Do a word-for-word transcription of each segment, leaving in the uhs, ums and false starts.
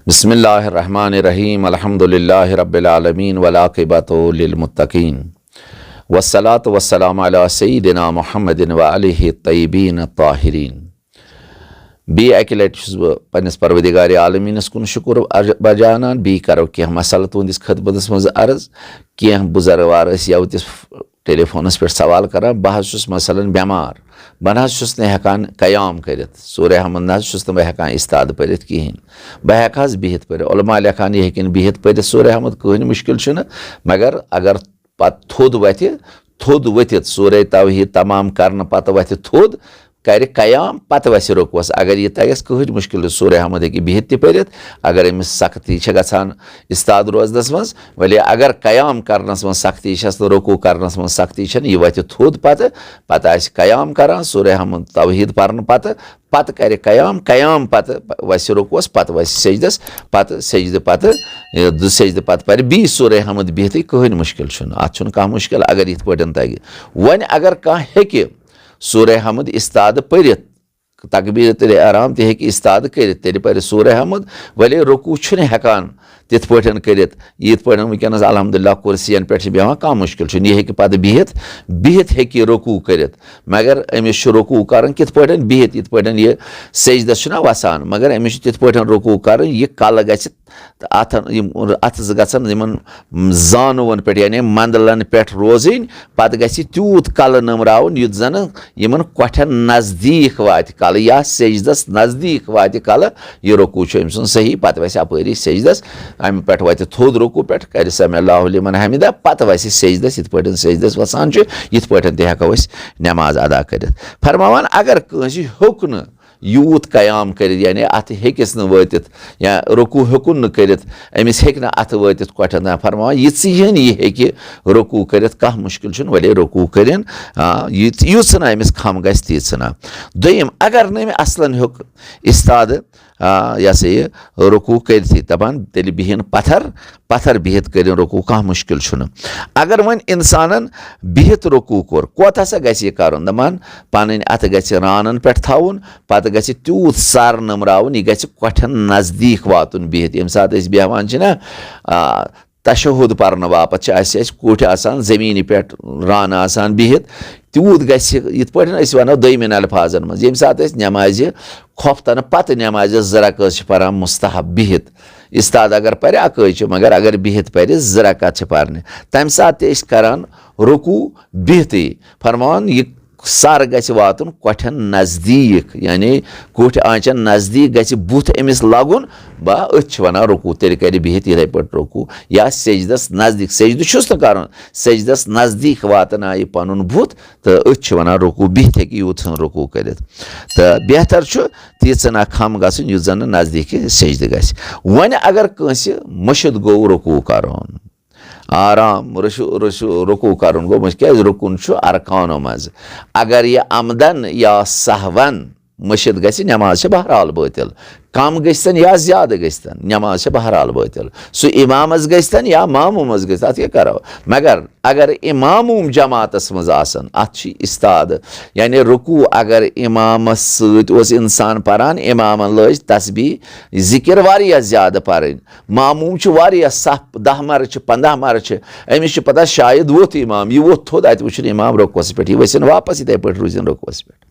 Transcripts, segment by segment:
بسم اللہ الرحمن الرحیم۔ الحمد للہ رب العالمین، والعاقبۃ للمتقین، والصلاۃ والسلام علی سیدنا محمد و آلہ الطیبین الطاہرین۔ بیٚیہِ اَکہِ لَٹہِ چھُس بہٕ پنٛنِس پروردگار عالمیٖنَس کُن شُکُر اَر-، بجاونان۔ بیٚیہِ کَرو کینٛہہ مسلہٕ تُہٕنٛدِس خدمتَس منٛز عرض۔ کینٛہہ بُزرٕوار ٲسۍ یَوٕ تہِ ٹیلی فونَس پٮ۪ٹھ سوال کَران، بہٕ حظ چھُس مثلاً بٮ۪مار، بہٕ نہ حظ چھُس نہٕ ہٮ۪کان قیام کٔرِتھ، سورہ حمد نہ حظ چھُس نہٕ بہٕ ہٮ۪کان اِستادٕ پٔرِتھ کِہیٖنۍ، بہٕ ہٮ۪کہٕ حظ بِہِتھ پٔرِتھ؟ علماء لیکھان، یہِ ہیٚکہِ نہٕ بِہِتھ پٔرِتھ سورہ حمد، کٕہٕنۍ مُشکِل چھُنہٕ، مگر اگر پَتہٕ تھوٚد وۄتھِ، تھوٚد ؤتھِتھ سورہ توحیٖد تمام کَرنہٕ پَتہٕ وۄتھِ تھوٚد، کَرِ قیام، پَتہٕ وَسہِ رُکوَس۔ اگر یہِ تَگٮ۪س، کٕہٕنۍ مُشکِل چھُ، سورہ حمد ہیٚکہِ بِہِتھ تہِ پٔرِتھ۔ اگر أمِس سختی چھےٚ گژھان اِستاد روزنَس منٛز، ولی اگر قیام کَرنَس منٛز سختی چھَس تہٕ رُکوع کَرنَس منٛز سختی چھَنہٕ، یہِ وَتھِ تھوٚد پَتہٕ، پَتہٕ آسہِ قیام کَران، سورہ حمد توحیٖد پَرنہٕ پَتہٕ، پَتہٕ کَرِ قیام، قیام پَتہٕ وَسہِ رُکوَس، پَتہٕ وَسہِ سجدَس، پَتہٕ سجدٕ پَتہٕ، یہِ دُ-، سجدٕ پَتہٕ پَرِ بیٚیہِ سورہ حمد بِہتٕے، کٕہٕنۍ مُشکِل چھُنہٕ، اَتھ چھُنہٕ کانٛہہ مُشکِل اگر یِتھ پٲٹھۍ تَگہِ۔ وۄنۍ اگر کانٛہہ ہیٚکہِ سورہ حمد اِستادٕ پٔرِتھ، تکبیرت الاحرام تہِ ہیٚکہِ اِستادٕ کٔرِتھ، تیٚلہِ پَرِ سورہ حمد، ولی رُکوع چھُنہٕ ہٮ۪کان تِتھ پٲٹھۍ کٔرِتھ، یِتھ پٲٹھۍ وٕنکیٚنَس الحمدللہ کُرسیَن پٮ۪ٹھ چھِ بیٚہوان، کانٛہہ مُشکِل چھُنہٕ، یہِ ہیٚکہِ پَتہٕ بِہِتھ، بِہِتھ ہیٚکہِ یہِ رُکوع کٔرِتھ، مگر أمِس چھُ رُکوع کَرُن کِتھ پٲٹھۍ؟ بِہِتھ، یِتھ پٲٹھۍ یہِ سجدَس چھُنہ وَسان، مگر أمِس چھُ تِتھ پٲٹھۍ رُکوع کَرُن، یہِ کَلہٕ گژھِ تہٕ اَتھن، یِم اَتھٕ زٕ گژھن یِمن زانوَن پٮ۪ٹھ، یعنی مندلن پٮ۪ٹھ روزٕنۍ۔ پتہٕ گژھِ تیوٗت کلہٕ نٔمراوُن، یُتھ زنہٕ یِمن کۄٹھٮ۪ن نزدیٖک واتہِ کلہٕ یا سجدس نزدیٖک واتہِ کلہٕ۔ یہِ رُکوع چھُ أمۍ سُنٛد صحیح۔ پتہٕ وَسہِ اَپٲری سجدس، اَمہِ پٮ۪ٹھ واتہِ تھوٚد رُکوع پٮ۪ٹھ، کرِ سمع اللہ لمن حمدہ، پتہٕ وَسہِ سجدس۔ یِتھ پٲٹھۍ سجدس وَسان چھُ، یِتھ پٲٹھۍ تہِ ہٮ۪کو أسۍ نماز ادا کٔرِتھ۔ فرماوان، اگر کٲنٛسہِ ہیوٚک نہٕ یوٗت قیام کٔرِتھ، یعنی اَتھ ہیٚکِس نہٕ وٲتِتھ یا رُکوع ہیوٚکُن نہٕ کٔرِتھ، أمِس ہیٚکہِ نہٕ اَتھٕ وٲتِتھ کۄٹھٮ۪ن تام۔ فرماوان، یِژٕے ہن یہِ ہیٚکہِ رُکوع کٔرِتھ، کانٛہہ مُشکِل چھُنہٕ، ولے رُکوع کٔرِن۔ آ، یہِ، یُتھ زَن أمِس کھم گژھِ، تیٖژ ہنا۔ دوٚیِم، اگر نہٕ أمۍ اَصلَن ہیوٚک اِستادٕ، آ، یہِ ہسا یہِ رُکوع کٔرِتھٕے، دَپان، تیٚلہِ بِہِن پَتھر، پَتھر بِہِتھ کٔرِن رُکوع، کانٛہہ مُشکِل چھُنہٕ۔ اگر وۄنۍ اِنسانَن بِہِتھ رُکوع کوٚر، کوتاہ سا گژھِ یہِ کَرُن؟ دَپان، پَنٕنۍ اَتھٕ گژھِ رانَن پٮ۪ٹھ تھاوُن، پَتہٕ گژھِ تیوٗت سَر نٔمراوُن، یہِ گژھِ کۄٹھٮ۪ن نزدیٖک واتُن بِہِتھ۔ ییٚمہِ ساتہٕ أسۍ بیٚہوان چھِ نہ، آ، تشہد پَرنہٕ باپَتھ چھِ اَسہِ، اَسہِ کوٚٹھۍ آسان، زٔمیٖنہِ پٮ۪ٹھ رانہٕ آسان بِہِتھ، تیوٗت گژھِ، یِتھ پٲٹھۍ أسۍ وَنو دوٚیمٮ۪ن الفاظن منٛز، ییٚمہِ ساتہٕ أسۍ نٮ۪مازِ خۄفتَن پَتہٕ نٮ۪مازِ زٕ رکٲژ چھِ پَران مُستحب بِہِتھ۔ اِستاد اگر پَرِ اَکٲے چھِ، مگر اگر بِہِتھ پَرِ، زٕ رکعت چھِ پَرنہِ۔ تَمہِ ساتہٕ تہِ أسۍ کَران رُکوع بِہتٕے۔ فرماوان، یہِ سَر گژھِ واتُن کۄٹھٮ۪ن نزدیٖک، یعنی کوٚٹھۍ آنٛچَن نزدیٖک گژھِ بُتھ أمِس لَگُن۔ با، أتھۍ چھِ وَنان رُکوع، تیٚلہِ کَرِ بِہِتھ یِتھَے پٲٹھۍ رُکوع۔ یا سجدَس نزدیٖک، سجدٕ چھُس نہٕ کَرُن، سجدَس نزدیٖک واتناوِ پَنُن بُتھ، تہٕ أتھۍ چھِ وَنان رُکوع، بِہِتھ ہیٚکہِ یوٗت سُنٛد رُکوع کٔرِتھ۔ تہٕ بہتر چھُ تیٖژ ہنا کھم گژھُن، یُتھ زَن نہٕ نزدیٖکہِ سجدٕ گژھِ۔ وۄنۍ اگر کٲنٛسہِ مٔشِتھ گوٚو رُکوع کَرُن، آرام، رُشو-، رُشو-، رُکوع کَرُن گوٚو مٔشِتھ، کیٛازِ رُکُن چھُ ارکانو منٛزٕ۔ اگر یہِ عمدن یا سہون مٔشِتھ گژھِ، نٮ۪ماز چھِ بہرحال بٲطِل۔ کم گٔژھتن یا زیادٕ گٔژھتن، نٮ۪ماز چھِ بہرحال بٲطِل۔ سُہ اِمامس گٔژھتن یا ماموٗمس گٔژھتن، اتھ کیٛاہ کرو؟ مگر اگر اِماموٗم جماعتس منٛز آسن، اتھ چھُ استاد، یعنی رکوع اگر اِمامس سۭتۍ اوس انسان پران، اِمامن لٲج تسبیح ذکر واریاہ زیادٕ پرٕنۍ، ماموٗم چھُ واریاہ صف، دَہ مرٕ چھِ، پنٛداہ مرٕ چھِ، أمِس چھِ پتہ شاید ووٚتھ اِمام، یہِ ووٚتھ تھوٚد، اتہِ وٕچھُن اِمام رکوعس پٮ۪ٹھ، یہِ ؤسِن واپس، یِتھے پٲٹھۍ روٗزِن رکوعس پٮ۪ٹھ۔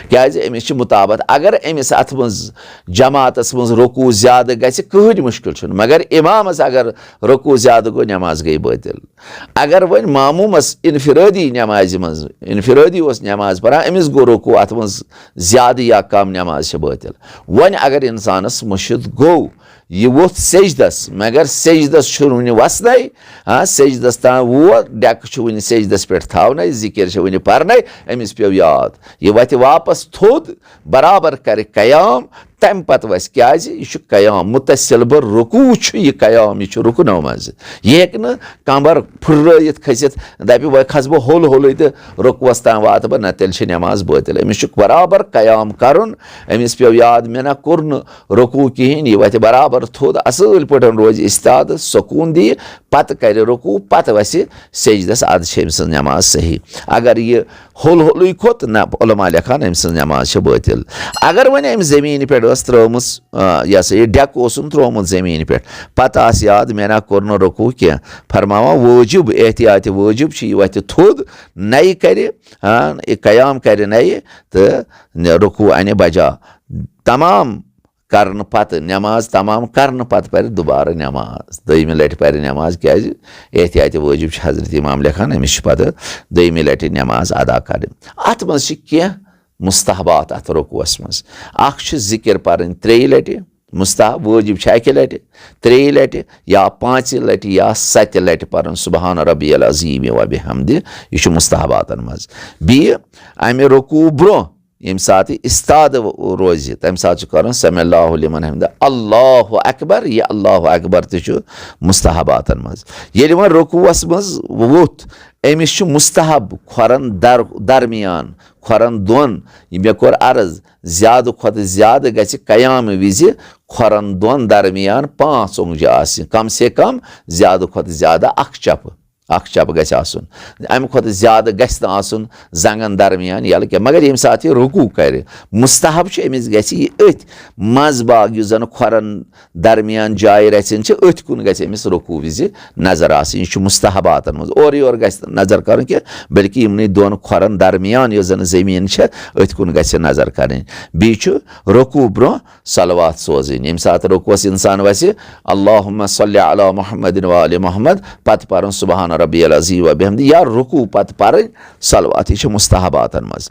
کیازِ أمِس چھِ مُطابقت۔ اگر أمِس اَتھ منٛز جماعتَس منٛز رکوع زیادٕ گژھِ، کٕہٕنۍ مُشکِل چھُنہٕ، مگر اِمامَس اگر رکوع زیادٕ گوٚو، نٮ۪ماز گٔے بٲطِل۔ اگر وۄنۍ ماموٗمَس انفرٲدی نٮ۪مازِ منٛز، انفرٲدی اوس نٮ۪ماز پَران، أمِس گوٚو رکوع اَتھ منٛز زیادٕ یا کم، نٮ۪ماز چھِ بٲطِل۔ وۄنۍ اگر اِنسانَس مٔشِتھ گوٚو، یہِ ووٚتھ سجدس، مگر سجدس چھُنہٕ وُنہِ وسنَے۔ ہاں، سجدس تام ووت، ڈیکہٕ چھُ وُنہِ سجدس پٮ۪ٹھ تھاونَے، ذکر چھِ وُنہِ پرنَے، أمِس پیوٚو یاد۔ یہِ وَتھِ واپس تھوٚد، برابر کرِ قیام، تَمہِ پتہٕ وَسہِ، کیازِ یہِ چھُ قیام، متصل بہ رکوع چھُ یہِ قیام، یہِ چھُ رُکنو منٛزٕ۔ یہِ ہیٚکہِ نہٕ کمر پھُررٲیِتھ کھٔسِتھ، دَپہِ، وۄنۍ کھسہٕ بہٕ ہوٚل ہوٚلُے تہٕ رکوعس تام واتہٕ بہٕ، نہ، تیٚلہِ چھِ نٮ۪ماز بٲطِل۔ أمِس چھُ برابر قیام کرُن، أمِس پیوٚو یاد، مےٚ نہ کوٚر نہٕ رکوع کِہیٖنۍ، یہِ وَتھِ برابر تھوٚد، اَصٕل پٲٹھۍ روزِ استاد، سکوٗن دِیہِ، پَتہٕ کَرِ رکوع، پَتہٕ وَسہِ سجدَس، اَدٕ چھِ أمۍ سٕنٛز نٮ۪ماز صحیح۔ اگر یہِ ہوٚل ہوٚلُے کھوٚت، نہ، علماء لیکھان أمۍ سٕنٛز نٮ۪ماز چھِ بٲطِل۔ اگر وۄنۍ أمۍ زٔمیٖنہِ پٮ۪ٹھ ٲس ترٲومٕژ، آ، یہِ ہسا یہِ ڈٮ۪کہٕ اوسُن ترٛوومُت زٔمیٖنہِ پٮ۪ٹھ۔ پتہٕ آسہٕ یاد، مےٚ نا کوٚر نہٕ رکوع کینٛہہ۔ فرماوان واجب، احتیاطِ واجب چھُ، یہِ وۄتھِ تھوٚد، نَیہِ کرِ، ہاں، یہِ قیام کرِ نَیہِ تہٕ رکوع انہِ بجا۔ تمام کرنہٕ پتہٕ، نماز تمام کرنہٕ پتہٕ پرِ دوبارٕ نماز، دوٚیمہِ لٹہِ پرِ نماز۔ کیازِ؟ احتیاطِ واجب چھُ حضرت امام لیکھان، أمِس چھِ پتہٕ دوٚیمہِ لٹہِ نماز ادا کرٕنۍ۔ اتھ منٛز چھِ کینٛہہ مستحبات اتھ رکوعس منٛز۔ اکھ چھُ ذکر پرٕنۍ ترٛیٚیہِ لٹہِ، مستحب، واجب چھِ اکہِ لٹہِ، ترٛیٚیہِ لٹہِ یا پانٛژِ لٹہِ یا ستہِ لٹہِ پرُن سبحان ربی العظیم و بحمدِ۔ یہِ چھُ مستحباتن منٛز۔ بیٚیہِ امہِ رکوع برونٛہہ ییٚمہِ ساتہٕ یہِ استادٕ روزِ، تمہِ ساتہٕ چھُ کرُن سمع اللہ لمن حمدہ، اللہ اکبر۔ یہِ اللہ اکبر تہِ چھُ مستحباتن منٛز۔ ییٚلہِ وۄنۍ رکوعس منٛز ووٚتھ، أمِس چھُ مستحب کھۄرن در-، درمیان، کھۄرن دۄن، یہِ مےٚ کوٚر عرض، زیادٕ کھۄتہٕ زیادٕ گژھِ قیام وِزِ کھۄرن دۄن درمیان پانٛژھ اونٛگجہِ آسٕنۍ، کم سے کم زیادٕ کھۄتہٕ زیادٕ اکھ چپہٕ، اکھ چپہٕ گژھِ آسُن۔ امہِ کھۄتہٕ زیادٕ گژھِ نہٕ آسُن زنٛگن درمیان یلہٕ کینٛہہ۔ مگر ییٚمہِ ساتہٕ یہِ رکوع کرِ، مستحب چھُ أمِس گژھِ یہِ أتھۍ منٛز باگ، یُس زن کھۄرن درمیان جایہِ رژھِ ہٕنٛز چھِ، أتھۍ کُن گژھِ أمِس رکوع وِزِ نظر آسٕنۍ۔ یہِ چھُ مستحباتن منٛز، اورٕ یورٕ گژھِ نہٕ نظر کرُن کینٛہہ، بلکہِ یِمنٕے دۄن کھۄرن درمیان یۄس زن زٔمیٖن چھےٚ، أتھۍ کُن گژھِ نظر کرٕنۍ۔ بیٚیہِ چھُ رکوع برونٛہہ صلوات سوزٕنۍ۔ ییٚمہِ ساتہٕ رکوعس انسان وسہِ، اللہم صلی علی محمد و آل محمد، پتہٕ پرُن سبحان ربی العظیم و بحمدہ، یا رکوع پتہٕ پرٕنۍ صلوات۔ یہِ چھِ مستحباتن منٛز۔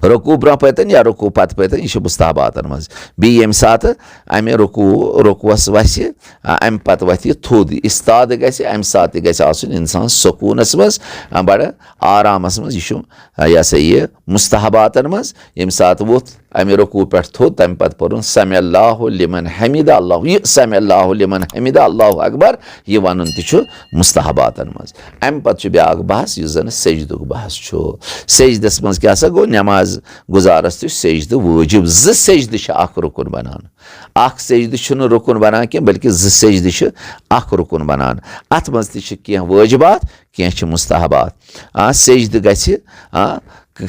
رکوع برونٛہہ پتن یا رکوع پتہٕ پتن، یہِ چھُ مستحباتن منٛز۔ بیٚیہِ ییٚمہِ ساتہٕ امہِ رکوع، رکوعس وسہِ، آ، امہِ پتہٕ وتھِ یہِ تھوٚد، استاد گژھِ، امہِ ساتہٕ تہِ گژھِ آسُن انسان سکوٗنس منٛز، آ، بڑٕ آرامس منٛز۔ یہِ چھُ، آ، یہِ ہسا یہِ مستحباتن منٛز۔ ییٚمہِ ساتہٕ ووٚتھ امہِ رکوع پٮ۪ٹھ تھوٚد، تمہِ پتہٕ پرُن سمع اللہ لمن حمدہ، اللہ، یہِ سمع اللہ لمن حمدہ، اللہ اکبر، یہِ ونُن تہِ چھُ مستحباتن منٛز۔ امہِ پتہٕ چھُ بیاکھ بحث، یُس زن سجدُک بحث چھُ۔ سجدس منٛز کیٛاہ سا گوٚو؟ نماز گزارس تہِ چھُ سجدٕ وٲجب۔ زٕ سجدٕ چھِ اکھ رکن بنان۔ اکھ سجدٕ چھُنہٕ رکن بنان کینٛہہ، بلکہِ زٕ سجدٕ چھِ اکھ رکن بنان۔ اتھ منٛز تہِ چھِ کینٛہہ وٲجبات، کینٛہہ چھِ مستحبات۔ آ، سجدٕ گژھِ، آ،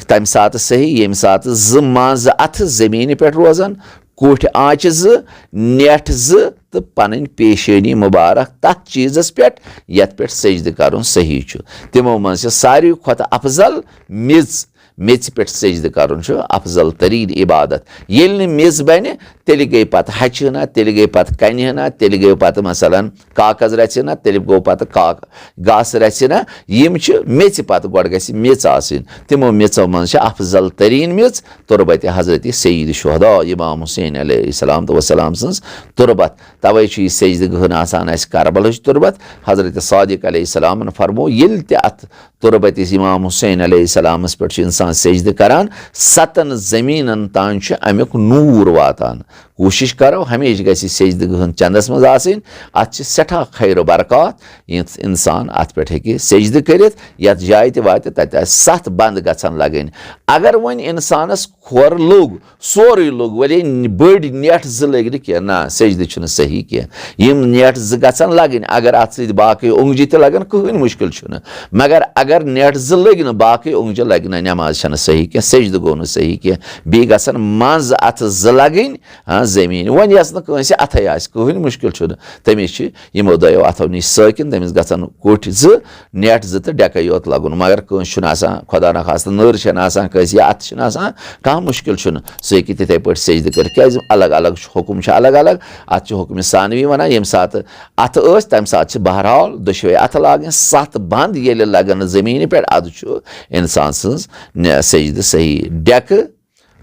تمہِ ساتہٕ صحیح، ییٚمہِ ساتہٕ زٕ منٛز اتھٕ زٔمیٖنہِ پٮ۪ٹھ روزن، کوٹھۍ آنچہِ زٕ، نیٹھ زٕ تہٕ پنٕنۍ پیشٲنی مبارک تتھ چیٖزس پٮ۪ٹھ یتھ پٮ۪ٹھ سجدٕ کرُن صحیح چھُ۔ تِمو منٛز چھِ ساروی کھۄتہٕ افضل میٚژ، میٚژِ پٮ۪ٹھ سجدٕ کرُن چھُ افضل تریٖن عبادت۔ ییٚلہِ نہٕ میٚژ بنہِ، تیٚلہِ گٔے پتہٕ ہچہِ ہنا، تیٚلہِ گٔے پتہٕ کنہِ ہنا، تیٚلہِ گٔے پتہٕ مثلاً کاغذ رژھِ ہنا، تیٚلہِ گوٚو پتہٕ کاغ-، گاسہٕ رژھِ ہنا۔ یِم چھِ میٚژِ پتہٕ، گۄڈٕ گژھِ میٚژ آسٕنۍ۔ تِمو میٚژو منٛز چھِ افضل تریٖن میٚژ تربت حضرت سید شہداء امام حسین علیہ السلام تہٕ وسلام سٕنٛز تربت۔ توے چھُ یہِ سجدٕ گہن آسان اسہِ کربلٕچ تربت۔ حضرت صادق علیہ السلامن فرموو، ییٚلہِ تہِ اتھ تربت امام حسین علیہ السلامس پٮ۪ٹھ چھُ انسان سجدٕ کران، ستن زمینن تام چھُ امیُک نور واتان۔ کوٗشش کرو ہمیشہِ گژھِ سجدٕ گہن چندس منٛز آسٕنۍ۔ اتھ چھِ سٮ۪ٹھاہ خیر و برکات، یُس انسان اتھ پٮ۪ٹھ ہیٚکہِ سجدٕ کٔرِتھ، یتھ جایہِ تہِ واتہِ تتہِ آسہِ ستھ بند گژھن لگٕنۍ۔ اگر وۄنۍ انسانس کھۄر لوٚگ، سورُے لوٚگ، وۄنۍ بٔڑۍ نیٹھ زٕ لٔگۍ نہٕ کینٛہہ، نہ، سجدٕ چھُنہٕ صحیح کینٛہہ۔ یِم نیٹھ زٕ گژھن لگٕنۍ، اگر اتھ سۭتۍ باقٕے اونٛگجہِ تہِ لگن، کٕہٕنۍ مُشکل چھُنہٕ۔ مگر اگر نیٹھ زٕ لٔگۍ نہٕ، باقٕے اونٛگجہِ لگہِ نہٕ، نماز چھنہٕ صحیح کینٛہہ، سجدٕ گوٚو نہٕ صحیح کینٛہہ۔ بیٚیہِ گژھن منٛز اتھٕ زٕ لگٕنۍ، ہاں، زٔمیٖن۔ وۄنۍ یس نہٕ کٲنٛسہِ اتھے آسہِ، کٕہٕنۍ مُشکل چھُنہٕ، تٔمِس چھِ یِمو دۄیو اتھو نِش سٲکِن، تٔمِس گژھن کوٹھۍ زٕ، نیٹ زٕ تہٕ ڈیکے یوت لگُن۔ مگر کٲنٛسہِ چھُنہٕ آسان، خدا نخواستہٕ، نٔر چھنہٕ آسان کٲنٛسہِ یا اتھٕ چھُنہٕ آسان، کانٛہہ مُشکل چھُنہٕ۔ سُہ ہیٚکہِ تِتھے پٲٹھۍ سجدٕ کٔرِتھ، کیازِ الگ الگ چھُ، حُکُم چھُ الگ الگ۔ اتھ چھُ حُکمِ ثانوی ونان، ییٚمہِ ساتہٕ اتھٕ ٲسۍ، تمہِ ساتہٕ چھِ بہرحال دۄشوے اتھٕ لاگٕنۍ۔ ستھ بند ییٚلہِ لگن زٔمیٖنہِ پٮ۪ٹھ، ادٕ چھُ انسان سٕنٛز نہِ-، سجدٕ صحیح۔ ڈیکہٕ،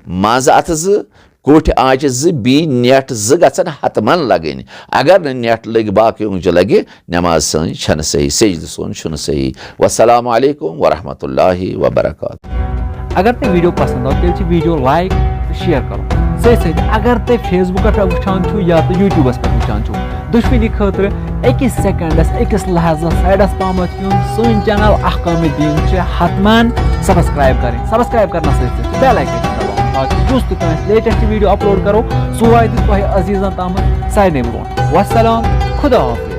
منٛز اتھٕ زٕ، کوٹھۍ آنچہِ زٕ، بیٚیہِ نیٹھ زٕ گژھن حتمن لگٕنۍ۔ اگر نہٕ نیٹھ لٔگۍ، باقٕے اونٛگجہِ لگہِ، نماز سٲنۍ چھنہٕ صحیح، سجدٕ سون چھُنہٕ صحیح۔ والسلام علیکم ورحمۃ اللہ وبرکاتہ۔ اگر تۄہہِ ویڈیو پسند آو، تیٚلہِ چھِ ویڈیو لایک تہٕ شیئر کرُن۔ سۭتۍ سۭتۍ اگر تُہۍ فیس بُکس پٮ۪ٹھ وٕچھان چھِو یا تہٕ یوٗٹیوٗبس پٮ۪ٹھ وٕچھان چھِو، دُشمنی خٲطرٕ أکِس سیکنڈس، أکِس لحظس سایڈس پامتھ یُن۔ سٲنۍ چینل احکام دین چھِ حتماً سبسکرائب کرٕنۍ۔ سبسکرائب کرنس سۭتۍ سۭتۍ چھِ بیل آیکن تہِ دباوُن، تاکہِ یُس تہِ کانٛہہ لیٹسٹ ویڈیو اپلوڈ کرو، سُہ واتہِ تۄہہِ عزیزن تامتھ سارنٕے برونٛٹھ۔ والسلام، خدا حافظ۔